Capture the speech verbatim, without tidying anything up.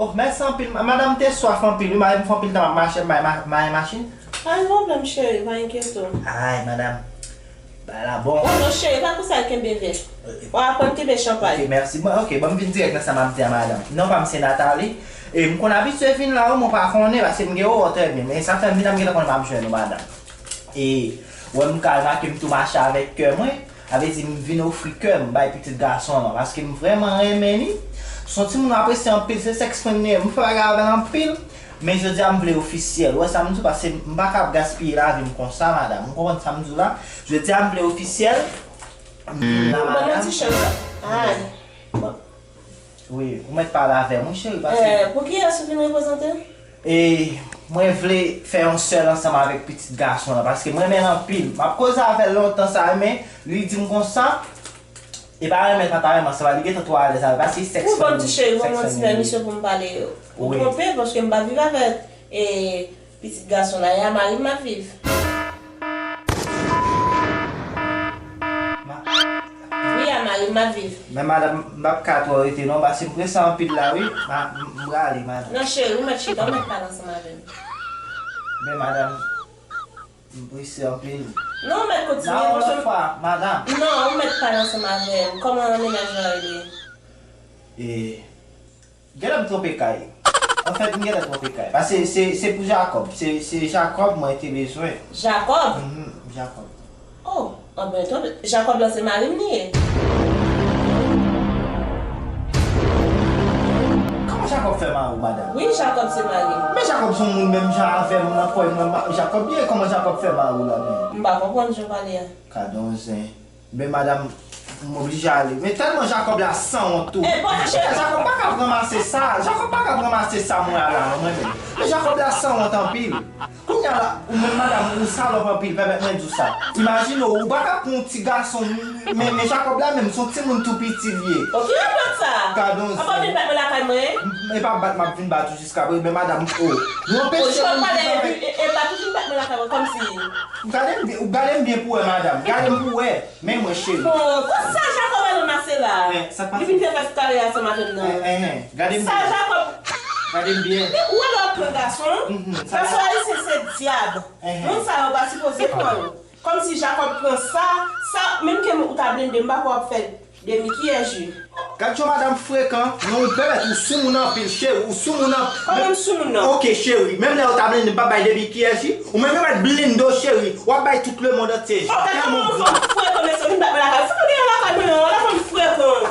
Oh, mèsi anpil. Madanm te swaf anpil, wi, madanm fè anpil tan m ap mache, m bay ma- mayen machin. Pa gen pwoblèm, cheri, pa enkyete w. Ay, madanm. Bagay la bon. Oh non, cheri, pa konsa l kenbe vè. W ap aprann kenbe chanpay. Ok, mèsi. Bon, ok, bon, m vin dirèk nan sa m ap di a madanm. Non pa m se Nathalie. E m konn abitye vin la, wi, mwen pa konnen, paske m gen orè trè byen. Men sa fè m vin la, m gentan konnen m ap jwenn ou, madanm. E, wè m ka remake m tou mache avèk kè mwen. Sa vle di m vin ofri kè m bay pitit gason an, paske m vrèman renmen li. Se yon timoun m apresye anpil, se sèks mwen li ye, m fè bagay avè l anpil. Men jodi a m vle ofisyèl. Ou wè sa m di w, paske m pa ka ap gaspiye lavi m konsa, madanm. Ou konprann sa m di w la? Jodi a m vle ofisyèl. M la, madanm. Ay. Wi, ou mèt pale avè m, wi, cheri, paske Eh, pou kiyès ou vin reprezante? E mwen vle fè yon sèl ansanm avèk pitit gason an, paske mwen renmen l anpil. M ap koze avè l lontan sa, men li di m konsa, e pa renmen l, pa ta renmen ansanm avè l, li gentan twò alèz avè l, paske sèks Ou ban m ti cheri, ban mwen ti pèmisyon pou m pale. Ou Wi. Twonpe, paske m pa viv avèk e pitit gason la, e a mari m ap viv. Ma- Wi, a mari m ap viv. Men madanm, m p ap ka twò rete non, paske m prese anpil la, wi. Ma- m- m prale, madanm. Non, cheri, ou mèt chita, ou mèt pale ansanm avè m. Men madanm, m prese anpil. Non, ou mèt kontinye, Nan yon lòt fwa, madanm. Non, ou mèt pale ansanm avè m. Kòman mennaj la rele? E Genlè m twonpe kay. Anfèt, m genlè twonpe kay. Paske se, se pou Jacob. Se, se Jacob mwen te bezwen. Jacob? Mhm, Jacob. Oh, anben, twonpe. Jacob lan se mari m li ye. Kòman Jacob fè mari w, madanm? Wi, Jacob se mari m. Men Jacob se yon moun menm jan avè m nan kò m nan. Jacob ye, kòman Jacob fè mari w la menm? M pa konprann jan w pale a. Gadon zen. Men madanm, m oblije ale. Men tèlman Jacob la sanwont tou. Eh, bon, cheri. Jacob pa ka ranmase sa. Jacob pa ka ranmase sa mwen a la, mwen menm. Men Jacob la sanwont anpil. Kounye a la, ou menm madanm, ou salòp anpil, pèmèt mwen di w sa. Imajine w, ou pa ka pran yon ti gason, men, men Jacob la menm, se yon timoun tou piti l ye. Ok, ou konn sa. Gadon zen. Apa w vin bat mwen lakay mwen? E pa bat m ap vin bat ou jiskaprezan, men madanm, oh. Nou anpeche moun viv avèk. E, e, e bat ou vin bat mwen lakay mwen, kòmsi. Gade m byen, ou gade m byen pou wè, madanm. Gade m pou wè. Men mwen, cheri. Bon, konsa Jacob al ranmase la. Eh, sa k pase? Li vin fè fè sou kare ansanm avè m nan. Eh, eh, eh. Gade m byen. Sa Jacob. Gade m byen. Men ou wè lè w ap pran gason, mhm, sa gason ayisyen se dyab. Eh, eh. Moun sa yo pa sipoze pran yo. Kòmsi Jacob pran sa, sa, menm ke ou ta blende, m pa kwè w ap fè demi kiyè ji. Gad jan madanm frekan, non, ou bèbèt, ou soumoun anpil, cheri, ou soumoun anpil. Kòman m soumoun nan? Ok, cheri, menm lè yo ta blende, m p ap bay demi kiyè ji, ou menm yo mèt blende w, cheri, w ap bay tout lemonn antye ji. Ok, kòman yon fanm frekan, mesye, vin bat mwen lakay? Fouti mwen lakay mwen, la fanm frekan.